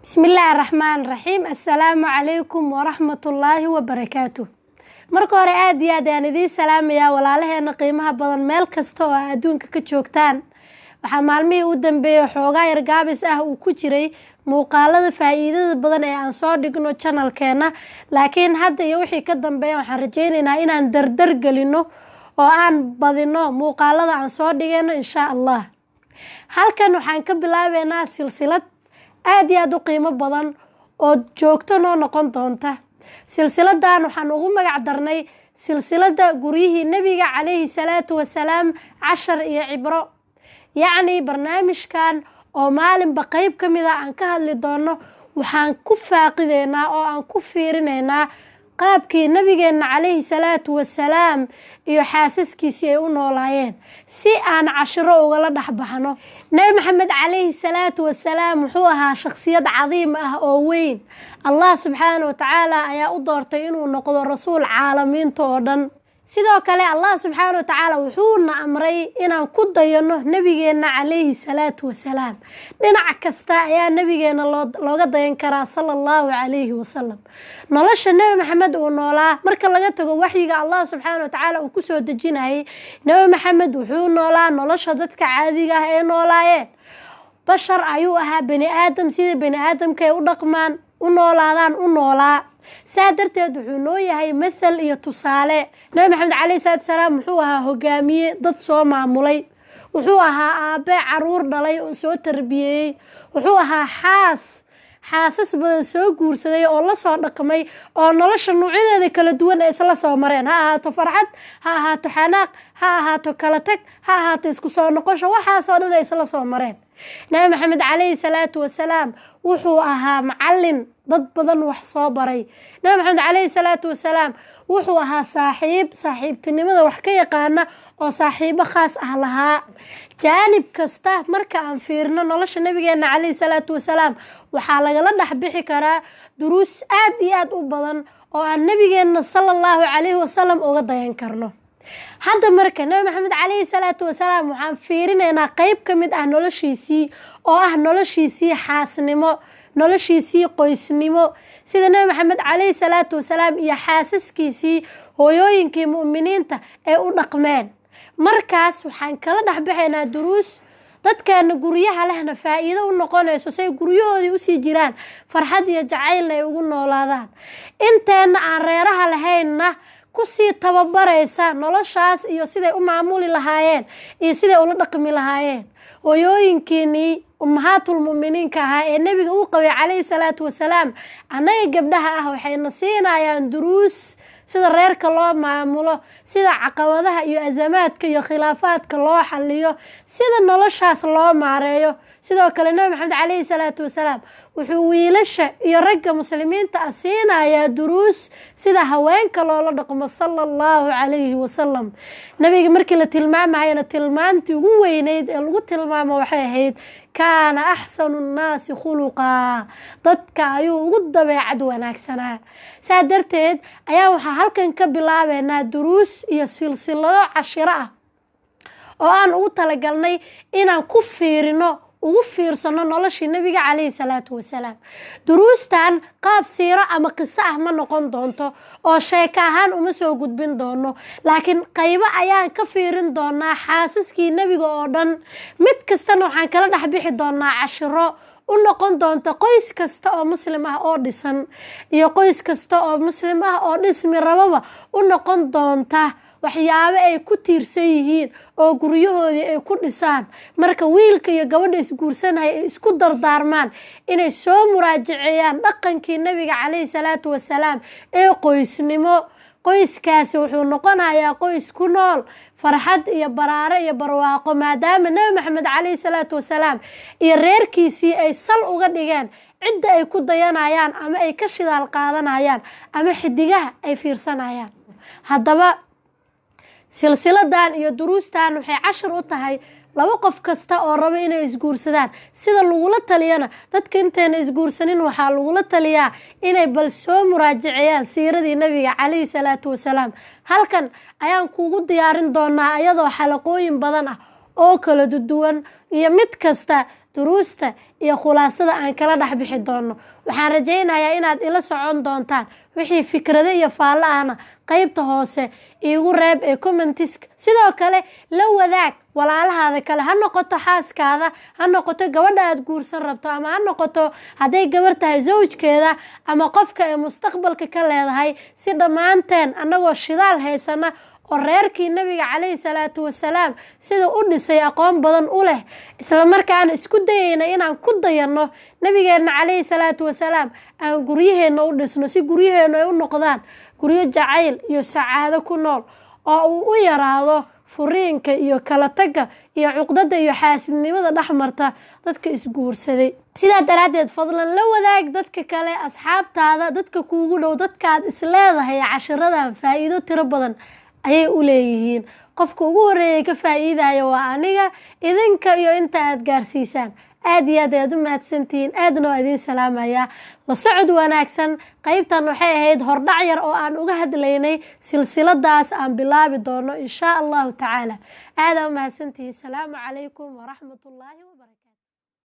Bismillaahi raxmaan raxiim. Assalaamu calaykum waraxmatullaahi wabarakaatu. Marka hore aada iyo aad ayaan idiin salaamayaa walaalaheena qiimaha badan meel kasta oo aa adduunka ka joogtaan. Waxaa maalmihii u dambeeyey xoogaa yar gaabis ah uu ku jiray muuqaalada faa-iidada badan ee aan soo dhigno channelkeena, laakiin hadda iyo wixii ka dambeeya waxaan rajeyneynaa inaan dardar gelino oo aan badino muuqaalada aan soo dhigayno, insha Allah. Halkan waxaan ka bilaabeynaa silsilad aada iyo aada u qiimo badan oo joogto noo noqon doonta. Silsiladan waxaan ugu magac darnay silsilada guryihii Nebiga calayhi salaatu wasalaam, cashar iyo cibro. Yacni barnaamijkan oo maalinba qeyb ka mid a aan ka hadli doono, waxaan ku faaqideynaa oo aan ku fiirineynaa qaabkii Nabigeena calayhi salaatu wasalaam iyo xaasaskiisii ay u noolaayeen, si aan cashiro ugala dhex baxno. Nebi Maxamed calayhi salaatu wasalaam wuxuu ahaa shakhsiyad cadiim ah oo weyn. Allah subxaana wa tacaala ayaa u doortay inuu noqdo rasuul caalamiinta oo dhan. Sidoo kale Allah subxaana wa tacaala wuxuuna amray inaan ku dayano Nabigeena calayhi salaatu wasalaam. Dhinac kasta ayaa Nabigeena looga dayan karaa, sala Allahu calayhi wasalam. Nolosha Nebi Maxamed uu noolaa, marka laga tago waxyiga Allah subxaana wa tacaala uu kusoo dejinayay, Nebi Maxamed wuxuu noolaa nolosha dadka caadiga ah ee noolaayeen. Bashar ayuu ahaa, bani aadam, sida bani aadamka ay u dhaqmaan, u noolaadaan u noolaa. Saa darteed wuxuu noo yahay mathal iyo tusaale. Nabi Maxamed calayhi salaatu wasalaam wuxuu ahaa hogaamiye dad soo maamulay, wuxuu ahaa aabe caruur dhalay oo soo tarbiyeeyey, wuxuu ahaa xaas, xaasas badan soo guursaday oo lasoo dhaqmay, oo nolosha noocyadeeda kala duwan ay isla soo mareen, ha ahaato farxad, ha ahaato xanaaq, ha ahaato kala tag, ha ahaato isku soo noqosho, waxaasoo dhan ay isla soo mareen. Nabi Maxamed calayhi salaatu wasalaam wuxuu ahaa macalin dad badan wax soo baray. Nabi Maxamed calayhi salaatu wasalaam wuxuu ahaa saaxiib saaxiibtinimada wax ka yaqaana oo saaxiibo khaas ah lahaa. Jaanib kasta marka aan fiirno nolosha Nabigeena calayhi salaatu wasalaam, waxaa lagala dhex bixi karaa duruus aad iyo aad u badan oo aan Nabigeena sala Allahu calayhi wasalam uga dayan karno. Hadda marka Nabi Maxamed calayhi salaatu wasalaam waxaan fiirinaynaa qeyb ka mid ah noloshiisii, oo ah noloshiisii xaasnimo, noloshiisii qoysnimo, sida Nabi Maxamed calayhi salaatu wasalaam iyo xaasaskiisii, hooyooyinkii mu'miniinta, ay u dhaqmeen. Markaas waxaan kala dhexbaxaynaa duruus dadkeena guryaha lehna faa-iido u noqonayso, say guryahoodii usii jiraan, farxad iyo jacaylna ay ugu noolaadaan. Inteena aan reeraha lahaynna kusii tababaraysa noloshaas iyo siday u maamuli lahaayeen iyo siday ula dhaqmi lahaayeen hooyooyinkiinii ummahaatulmu'miniinka ahaa ee Nebiga uu qabay calayhi salaatu wasalaam. Annaga gabdhaha ah waxayna siinayaan duruus sida reerka loo maamulo, sida caqabadaha iyo azamaadka iyo khilaafaadka loo xaliyo, sida noloshaas loo maareeyo. Sidoo kale Nabi Maxamed calayhi salaatu wasalaam wuxuu wiilasha iyo ragga muslimiinta ah siinayaa duruus sida haweenka loola dhaqmo, sala Allahu calayhi wasalam. Nabiga markii la tilmaamayana, tilmaantii ugu weyneyd ee lagu tilmaamo waxay ahayd kaana axsanu nnaasi khuluqaa, dadka ayuu ugu dabeecad wanaagsanaa. Saa darteed ayaa waxaa halkan ka bilaabeynaa duruus iyo silsilado cashiro ah oo aan ugu talagalnay inaan ku fiirino, ugu fiirsano noloshii Nabiga calayhi salaatu wasalaam. Duruustan qaab siiro ama qiso ah ma noqon doonto oo sheeko ahaan uma soo gudbin doono, laakiin qaybo ayaan ka fiirin doonaa xaasaskii Nebiga oo dhan. Mid kastana waxaan kala dhex bixi doonaa cashiro u noqon doonta qoys kasta oo muslim ah oo dhisan iyo qoys kasta oo muslim ah oo dhismi rababa u noqon doonta waxyaabo ay ku tiirsan yihiin oo guryahoodii ay ku dhisaan. Marka wiilka iyo gabadha isguursanaya ay isku dardaarmaan inay soo muraajaceeyaan dhaqankii Nabiga calayhi salaatu wasalaam ee qoysnimo, qoyskaasi wuxuu noqonayaa qoys ku nool farxad iyo baraare iyo barwaaqo, maadaama Nebi Maxamed calayhi salaatu wasalaam iyo reerkiisii ay sal uga dhigeen cidda ay ku dayanayaan ama ay ka shidaal qaadanayaan ama xidigaha ay fiirsanayaan. Haddaba silsiladan iyo duruustan waxay cashar u tahay laba qof kasta oo rabo inay isguursadaan. Sida lagula taliyana dadka intayna isguursanin waxaa lagula taliyaa inay bal soo muraajaceeyaan siiradii Nabiga calayhi salaatu wasalaam. Halkan ayaan kugu diyaarin doonaa iyadoo xalaqooyin badan ah oo kala duwan iyo mid kasta Duruusta iyo khulaasada aan kala dhex bixi doono, waxaan rajaynayaa inaad ila socon doontaan. Wixii fikrado iyo faallo ahna qeybta hoose iigu reeb ee commentiska. Sidoo kale la wadaag walaalahaada kale, ha noqoto xaaskaada, ha noqoto gabadha aad guursan rabto, ama ha noqoto hadday gabar tahay sawjkeeda ama qofka ee mustaqbalka ka leedahay, si dhammaanteen annagoo shidaal haysana oo reerkii Nabiga calayhi salaatu wasalaam sida u dhisay aqoon badan u leh, islamarkaana isku dayayna inaan ku dayanno Nabigeenna calayhi salaatu wasalaam, aan guryaheenna u dhisno, si guryaheennu ay u noqdaan guryo jacayl iyo sacaado ku nool, oo uu u yaraado furiinka iyo kala tagga iyo cuqdada iyo xaasidnimada dhexmarta dadka isguursaday. Sidaa daraaddeed, fadlan la wadaag dadka kale, asxaabtaada, dadka kuugu dhow, dadkaad isleedahay cashiradan faa'iido tiro badan ayay u leeyihiin. Qofka ugu horreeyay ka faa'iidaya waa aniga, idinka iyo inta aad gaarsiisaan. Aad iyo aad ayaad u mahadsantihiin, aadna waa idiin salaamayaa. La socod wanaagsan. Qeybtan waxay ahayd hordhac yar oo aan uga hadlaynay silsiladaas aan bilaabi doono, inshaa Allahu tacaala. Aadaa u mahadsantihiin. Salaamu calaykum waraxmatullaahi wabarakatu.